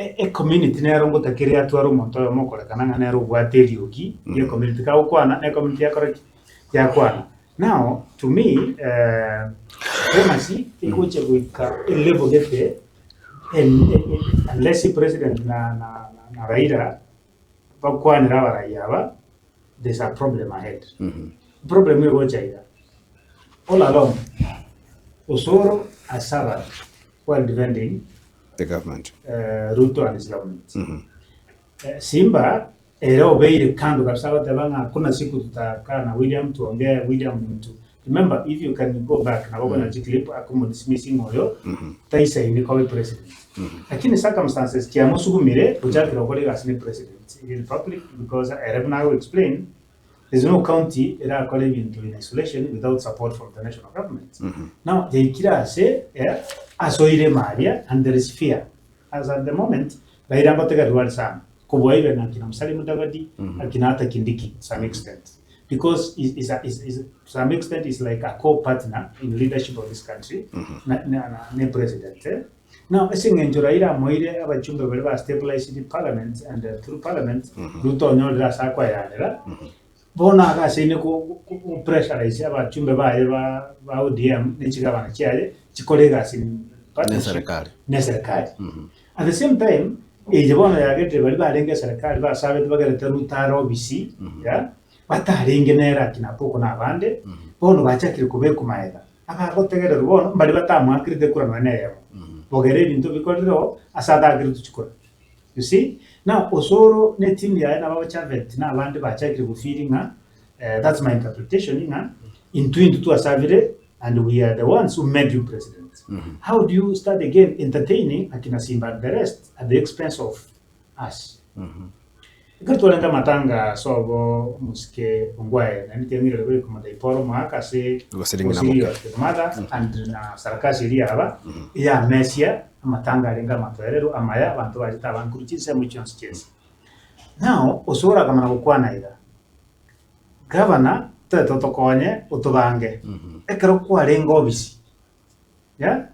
Ecommunity nero ngotakere yatware omonto oyomo okorekana ng'a nere obwate eriogi ria ecommunity kagokwana na ecommunity yakora ki? Yakwana. Now to me supremacy egocha goika elevel gete unless president na na Raila bakwanere abarai aba there's a problem ahead. Problem egocha iga, all along Osoro has suffered while defending The government. Ruto and his government. Simba ere obeire kando kabisa agoteba ng'a hakuna siku tutakaa na William tuongee William ni mtu. Remember if you can go back nabo okonyora chiclip akomodismissing oyo taisaini kobe president. Lakini circumstances chiamosugumire gochakera gokora egasi ne president in republic because ere buna ago explain there's no county erakore ebinto in isolation without support from the national government. Now yaikire ase asoire ime aria and there is fear as at the moment Raila ngotegererwa are sana kobua even akina Musalia Mudavadi akina hata Kindiki to some extent because is, is, a, is, is, to some extent is like a co-partner in leadership of this country na, na, na, ne president eh. Now ase eng'encho Raila amoire abachumbe baria ba stabilized parliament and through parliament Ruto onyorire ase akoeanera bono agasaine ko ko pressurize abachumbe baye ba ba ODM ne chigavana chiaye chikore egasi in partnership Neserikali. neserikali. At the same time eye bono yagerire baria barenge eserikali basabete bagerete Ruto are obisi yeah, batarenge nere akina Apoko na abande, bono bachakire kobekwa maega. Abagotegererwa bono mbaria batamoakerete ekura nonya na eyemo, bogere ebinto bikorire oo ase ataakeretwe chikura. You see? Now Osoro ne team yaye nabo Chaveti na abande bachakire go feel ng'a that's my interpretation ng'a intwe intwe twasabire and we are the ones who made you president. How do you start again entertaining akina Simba and the rest at the expense of us? Ekero twarenge amatanga ase obo omosike Ongwae naende tiang'irire goika Mathai Paul omoaka ase Gosiria ng'ina gosiria moke. the mother and na sarakasi eria yaba eyamesia amatanga arenge amatoereru amaya abanto bachete abankuru chinsemo chionsi chiense. Now Osoro akamana gokwana iga, Gavana toete otokonye otobange ekero kwarenge obisi Yeah?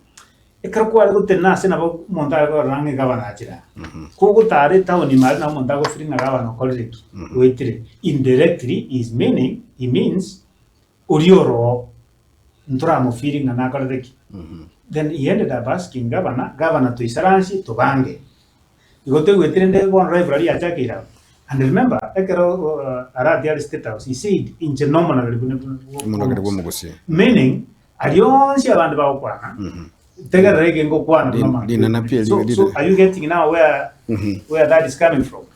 Ekero kware gotenena ase nabo omonto are korora ng'a egavana achire aa. Kogotara etown ime aria nabo omonto agofeel ng'a gavana okorire ki? Oetire. Indirectly he is meaning, he means oria oroo ntoramofeel ng'a nakorete ki? Then he ended up asking gavana, gavana toisaransie tobange. Igo toigwete rende bono rivalry yachakeire abwo. And remember ekero Arati are state house he said inche nomonogeri buna Omonogeri bw'omogusii. Meaning Aria onsi abande bagokwana, tegerera eke ngokwana buna Rinana pi So, eri- so are you getting now where, where that is coming from?